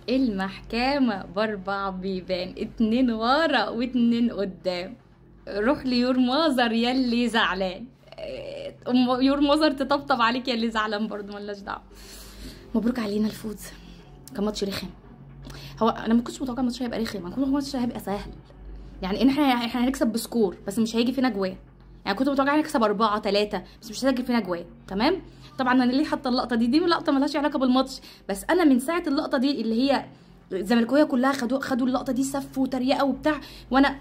المحكمة باربع بيبان، 2 ورا و2 قدام. روح ل your mother يلي زعلان، your mother تطبطب عليك يلي زعلان برضه، ملناش دعوه. مبروك علينا الفوز، كان ماتش رخم. هو انا ما كنتش متوقع الماتش هيبقى رخم، انا كنت متوقع الماتش هيبقى سهل، يعني ان احنا هنكسب ب score بس مش هيجي فينا جوان. يعني كنت متوقعه نكسب 4-3 بس مش هيجي فينا جوان. تمام. طبعا انا ليه حاطه اللقطة دي؟ دي لقطة ملهاش علاقة بالماتش، بس انا من ساعة اللقطة دي اللي هي الزملكاويه كلها خدوا اللقطة دي سف وتريقه وبتاع، وانا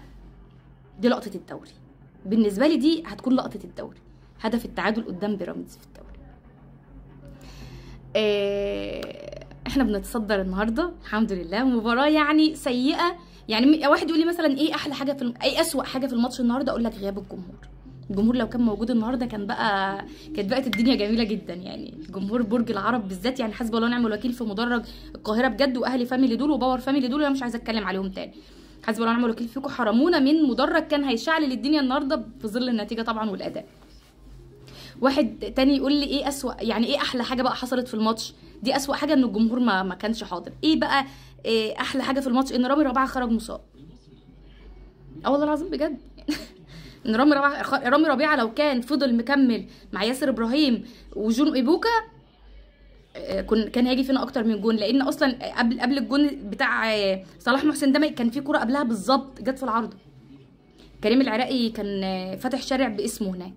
دي لقطة الدوري بالنسبة لي، دي هتكون لقطة الدوري، هدف التعادل قدام بيراميدز في الدوري. احنا بنتصدر النهارده الحمد لله. مباراة يعني سيئه، يعني واحد يقول لي مثلا ايه احلى حاجة في ايه اسوأ حاجة في الماتش النهارده، اقول لك غياب الجمهور. الجمهور لو كان موجود النهارده كان بقى كانت بقت الدنيا جميلة جدا. يعني جمهور برج العرب بالذات، يعني حسب الله ونعم الوكيل في مدرج القاهرة بجد، واهلي family دول و Power family دول، انا مش عايزه اتكلم عليهم تاني. حسب الله ونعم الوكيل فيكم، حرمونا من مدرج كان هيشعلل الدنيا النهارده في ظل النتيجة طبعا والاداء. واحد تاني يقول لي ايه اسوأ، يعني ايه احلى حاجة بقى حصلت في الماتش؟ دي اسوأ حاجة ان الجمهور ما كانش حاضر. ايه بقى إيه احلى حاجة في الماتش؟ ان رامي ربيعة خرج مصاب. اه والله العظيم بجد ان رامي ربيعة لو كان فضل مكمل مع ياسر ابراهيم وجون ايبوكا كان هيجي فينا اكتر من جون، لان اصلا قبل الجون بتاع صلاح محسن ده كان في كورة قبلها بالظبط جت في العارضة. كريم العراقي كان فاتح شارع باسمه هناك.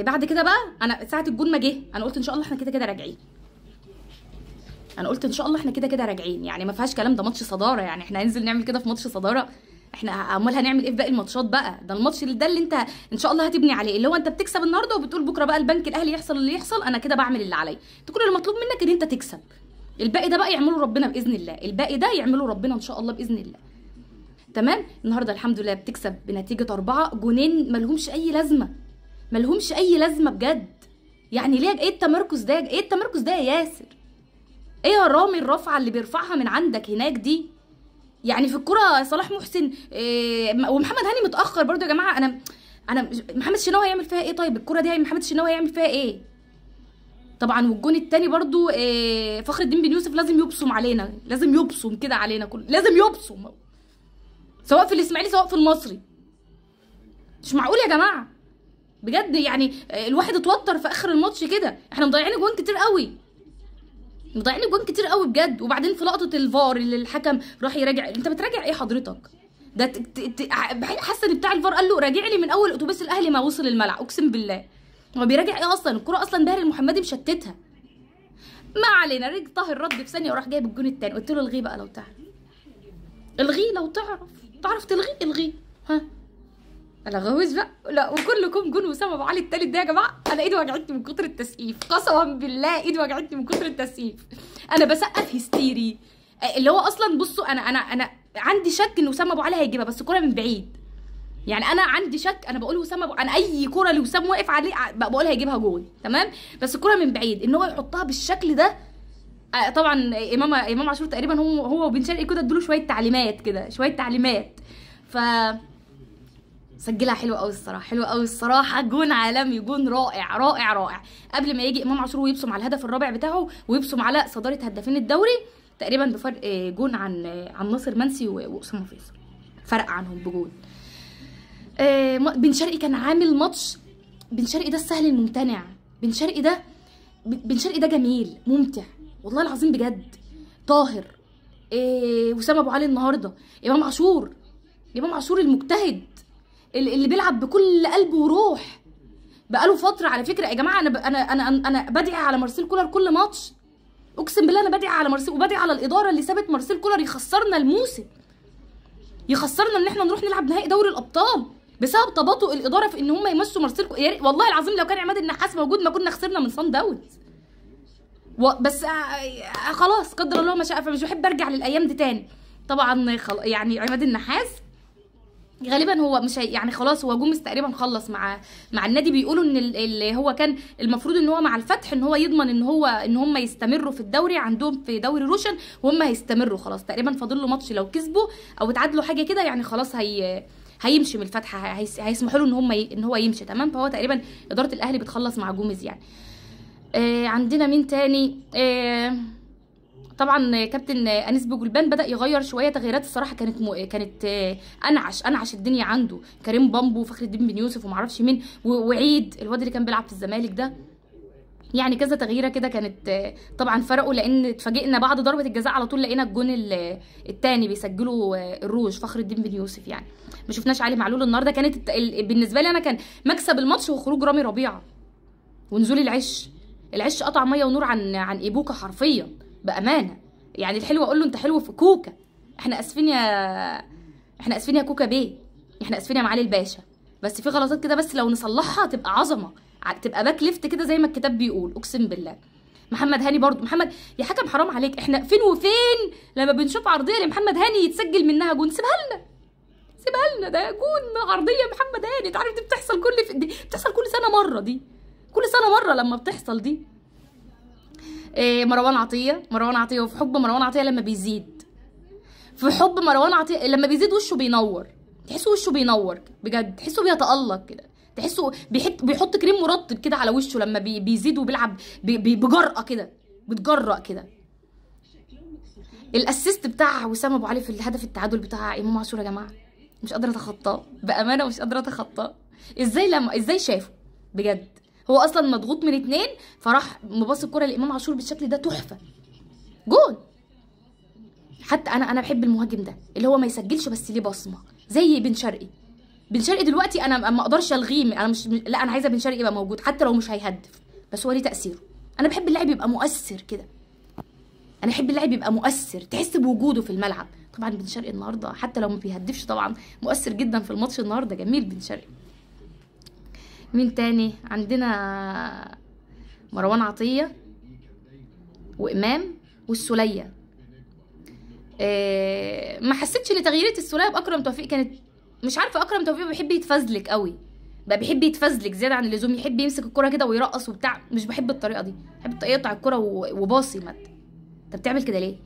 بعد كده بقى انا ساعة الجون ما جه انا قلت ان شاء الله احنا كده كده راجعين، انا قلت ان شاء الله احنا كده كده راجعين، يعني ما فيهاش كلام، ده ماتش صدارة، يعني احنا هننزل نعمل كده في ماتش صدارة؟ احنا امال هنعمل ايه في باقي الماتشات بقى؟ ده الماتش ده اللي انت ان شاء الله هتبني عليه، اللي هو انت بتكسب النهارده وبتقول بكره بقى البنك الاهلي يحصل اللي يحصل، انا كده بعمل اللي عليا. انت كل اللي مطلوب منك ان انت تكسب، الباقي ده بقى يعمله ربنا باذن الله، الباقي ده يعمله ربنا ان شاء الله باذن الله. تمام. النهارده الحمد لله بتكسب بنتيجة 4، جونين ملهمش اي لازمه، ملهمش اي لازمه بجد. يعني ليه؟ ايه التمركز ده؟ ايه التمركز ده يا ياسر؟ ايه يا رامي الرفعة اللي بيرفعها من عندك هناك دي؟ يعني في الكره صلاح محسن إيه، ومحمد هاني متاخر برضو يا جماعة. انا محمد الشناوي هيعمل فيها ايه؟ طيب الكره دي محمد الشناوي هيعمل فيها ايه؟ طبعا. والجون الثاني برضو إيه، فخر الدين بن يوسف لازم يبصم علينا، لازم يبصم كده علينا، كل لازم يبصم، سواء في الاسماعيلي سواء في المصري. مش معقول يا جماعة بجد، يعني الواحد اتوتر في اخر الماتش كده، احنا مضيعين جوان كتير قوي، مضيعين جوان كتير قوي بجد. وبعدين في لقطة الفار اللي الحكم راح يراجع، انت بتراجع ايه حضرتك؟ ده حاسه ان بتاع الفار قال له راجع لي من اول اتوبيس الاهلي ما وصل الملعب، اقسم بالله هو بيراجع ايه اصلا؟ الكره اصلا باهر المحمدي مشتتها. ما علينا، رجع طاهر رد في ثانية وراح جايب الجون الثاني. قلت له الغيه بقى لو تعرف، الغيه لو تعرف، تعرف تلغيه الغيه. ها انا غويز بقى، لا وكلكم جون وسام ابو علي التالت ده يا جماعة، انا ايدي وجعتني من كتر التسقيف، قسما بالله ايدي وجعتني من كتر التسقيف. انا بسقف هستيري، اللي هو اصلا بصوا انا انا انا عندي شك ان وسام ابو علي هيجيبها، بس كورة من بعيد. يعني انا عندي شك، انا بقول وسام ابو، انا اي كورة لوسام واقف عليه بقول هيجيبها جول، تمام، بس الكورة من بعيد ان هو يحطها بالشكل ده. طبعا امام عاشور تقريبا هو وبن شرقي كده ادوا له شوية تعليمات كده، شوية تعليمات، ف سجلها حلوة قوي الصراحة، حلوة قوي الصراحة، جون عالمي، جون رائع رائع رائع. قبل ما يجي امام عاشور ويبصم على الهدف الرابع بتاعه ويبصم على صدارة هدافين الدوري تقريبا بفرق جون عن ناصر منسي واسامة فيصل، فرق عنهم بجون. بن شرقي كان عامل ماتش. بن شرقي ده السهل الممتنع، بن شرقي ده، بن شرقي ده جميل ممتع والله العظيم بجد. طاهر، وسام ابو علي النهارده، امام عاشور، امام عاشور المجتهد اللي بيلعب بكل قلب وروح بقاله فترة. على فكرة يا جماعة انا انا انا انا بدعي على مارسيل كولر كل ماتش، اقسم بالله انا بدعي على مارسيل وبدعي على الادارة اللي سابت مارسيل كولر يخسرنا الموسم، يخسرنا ان احنا نروح نلعب نهائي دوري الابطال بسبب تباطؤ الادارة في ان هم يمشوا مارسيل كولر. والله العظيم لو كان عماد النحاس موجود ما كنا خسرنا من صن داونز، بس خلاص قدر الله ما شاء، فمش بحب ارجع للايام دي تاني. طبعا يعني عماد النحاس غالبا هو مش يعني خلاص هو جوميز تقريبا خلص مع النادي. بيقولوا ان اللي هو كان المفروض ان هو مع الفتح ان هو يضمن ان هو ان هم يستمروا في الدوري عندهم في دوري روشن، وهم هيستمروا خلاص تقريبا فاضل له ماتش لو كسبوا او اتعادلوا حاجة كده يعني خلاص هيمشي من الفتح، هيسمحوا له ان هم ان هو يمشي. تمام. فهو تقريبا ادارة الاهلي بتخلص مع جوميز يعني. عندنا مين تاني؟ طبعا كابتن انيس بوجلبان بدا يغير شوية تغييرات الصراحة، كانت انعش الدنيا عنده. كريم بامبو وفخر الدين بن يوسف ومعرفش مين، وعيد الواد اللي كان بيلعب في الزمالك ده، يعني كذا تغييره كده كانت طبعا فرقوا، لان اتفاجئنا بعد ضربه الجزاء على طول لقينا الجون الثاني بيسجله الروج فخر الدين بن يوسف. يعني ما شفناش علي معلول النهارده. كانت بالنسبة لي انا كان مكسب الماتش وخروج رامي ربيعة ونزول العش. العش قطع مية ونور عن ايبوكا حرفيا بامانه. يعني الحلو اقول له انت حلو في كوكا، احنا اسفين يا كوكا بيه، احنا اسفين يا معالي الباشا، بس في غلطات كده بس لو نصلحها تبقى عظمه، تبقى back left كده زي ما الكتاب بيقول، اقسم بالله. محمد هاني برضو، محمد يا حكم حرام عليك، احنا فين وفين لما بنشوف عرضية لمحمد هاني يتسجل منها جون. سيبها لنا، سيبها لنا، ده جون عرضية محمد هاني. انت عارف دي بتحصل دي بتحصل كل سنة مرة، دي كل سنة مرة لما بتحصل دي. مروان عطية، مروان عطية، وفي حب مروان عطية لما بيزيد، في حب مروان عطية لما بيزيد وشه بينور، تحسه وشه بينور بجد، تحسه بيتألق كده، تحسه بيحط كريم مرطب كده على وشه لما بيزيد وبيلعب بجرأة كده، بتجرأ كده. ال assist بتاع وسام ابو علي في الهدف التعادل بتاع امام عاشور يا جماعة مش قادرة اتخطاه بامانه، مش قادرة اتخطاه. ازاي شافه بجد؟ هو اصلا مضغوط من 2 فراح مباص الكره لامام عاشور بالشكل ده، تحفة جون. حتى انا بحب المهاجم ده اللي هو ما يسجلش بس ليه بصمة، زي بن شرقي. بن شرقي دلوقتي انا ما اقدرش الغيه، انا مش، لا انا عايزه بن شرقي يبقى موجود حتى لو مش هيهدف، بس هو ليه تاثيره. انا بحب اللاعب يبقى مؤثر كده، انا احب اللاعب يبقى مؤثر، تحس بوجوده في الملعب. طبعا بن شرقي النهارده حتى لو ما بيهدفش طبعا مؤثر جدا في الماتش النهارده، جميل بن شرقي. مين تاني عندنا؟ مروان عطية وامام والسوليه. ما حسيتش ان تغييره السوليه باكرم توفيق كانت، مش عارفه، اكرم توفيق بيحب يتفزلك قوي بقى، بيحب يتفزلك زيادة عن اللزوم، يحب يمسك الكره كده ويرقص وبتاع. مش بحب الطريقة دي، بحب يقطع الكره وباصي. ما انت بتعمل كده ليه؟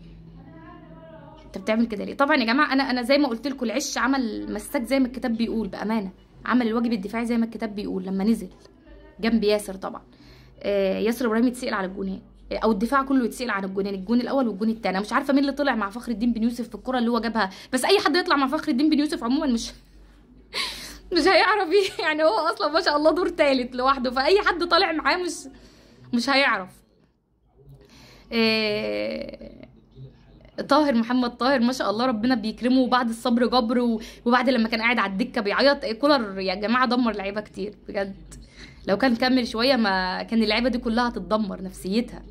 انت بتعمل كده ليه؟ طبعا يا جماعة انا زي ما قلت لكم العش عمل مساك زي ما الكتاب بيقول بامانه، عمل الواجب الدفاعي زي ما الكتاب بيقول لما نزل جنب ياسر. طبعا ياسر ابراهيم يتسال على الجونين، او الدفاع كله يتسال عن الجونين، الجون الاول والجون الثاني. انا مش عارفه مين اللي طلع مع فخر الدين بن يوسف في الكره اللي هو جابها، بس اي حد يطلع مع فخر الدين بن يوسف عموما مش هيعرف، يعني هو اصلا ما شاء الله دور ثالث لوحده، فاي حد طالع معاه مش هيعرف. طاهر محمد طاهر ما شاء الله ربنا بيكرمه، وبعد الصبر جبر، وبعد لما كان قاعد على الدكة بيعيط. كولر يا جماعة دمر لعيبة كتير بجد، لو كان كمل شوية ما كان اللعيبة دي كلها هتتدمر نفسيتها.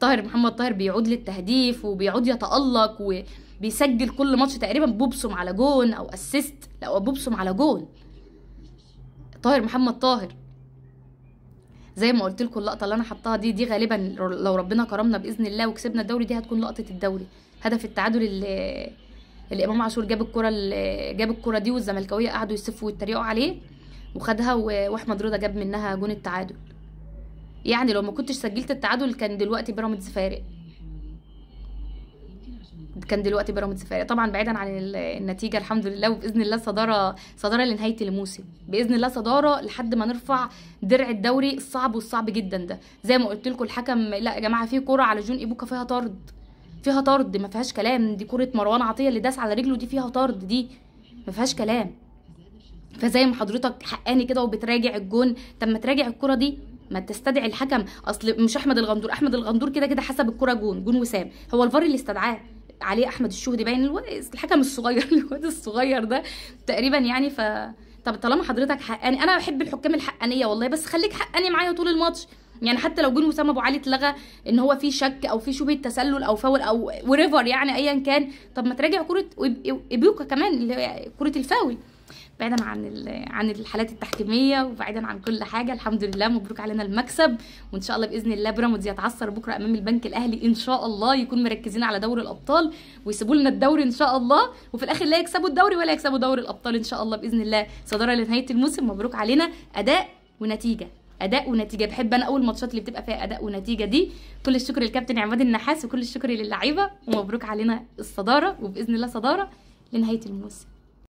طاهر محمد طاهر بيعود للتهديف وبيعود يتألق وبيسجل كل ماتش تقريبا، بوبسم على جون او assist، لا بوبسم على جون. طاهر محمد طاهر زي ما قلت لكم اللقطة اللي انا حطاها دي غالبا لو ربنا كرمنا باذن الله وكسبنا الدوري دي هتكون لقطة الدوري، هدف التعادل اللي امام عاشور جاب الكره، جاب الكره دي والزملكاويه قعدوا يسفوا ويتريقوا عليه وخدها، واحمد رضا جاب منها جون التعادل. يعني لو ما كنتش سجلت التعادل كان دلوقتي بيراميدز فارق، كان دلوقتي بيراميدز فارق. طبعا بعيدا عن النتيجة الحمد لله، وباذن الله صدارة، صدارة لنهاية الموسم باذن الله، صدارة لحد ما نرفع درع الدوري الصعب والصعب جدا ده. زي ما قلت لكم الحكم، لا يا جماعة في كورة على جون ايبوكا فيها طرد، فيها طرد ما فيهاش كلام، دي كورة مروان عطية اللي داس على رجله دي فيها طرد، دي ما فيهاش كلام. فزي ما حضرتك حقاني كده وبتراجع الجون، طب ما تراجع الكورة دي، ما تستدعي الحكم. اصل مش احمد الغندور، احمد الغندور كده كده حسب الكورة جون، جون وسام، هو الفار اللي استدعاه عليه احمد الشهدي باين، الحكم الصغير الواد الصغير ده تقريبا يعني. طب طالما حضرتك حقاني، انا بحب الحكام الحقانيه والله، بس خليك حقاني معايا طول الماتش. يعني حتى لو جون وسام ابو علي اتلغى ان هو في شك او في شبهه تسلل او فاول او whatever يعني ايا كان، طب ما تراجع كره ايبوكا كمان اللي هي كره الفاول. بعيدا عن الحالات التحكيميه وبعيدا عن كل حاجة، الحمد لله مبروك علينا المكسب، وان شاء الله باذن الله بيراميدز يتعثر بكره امام البنك الاهلي ان شاء الله، يكون مركزين على دوري الابطال ويسيبوا لنا الدوري ان شاء الله، وفي الاخر لا يكسبوا الدوري ولا يكسبوا دوري الابطال ان شاء الله باذن الله. صدارة لنهاية الموسم، مبروك علينا، اداء ونتيجة، اداء ونتيجة. بحب انا اول ماتشات اللي بتبقى فيها اداء ونتيجة دي. كل الشكر للكابتن عماد النحاس وكل الشكر للعيبة، ومبروك علينا الصدارة، وباذن الله صدارة لنهاية الموسم.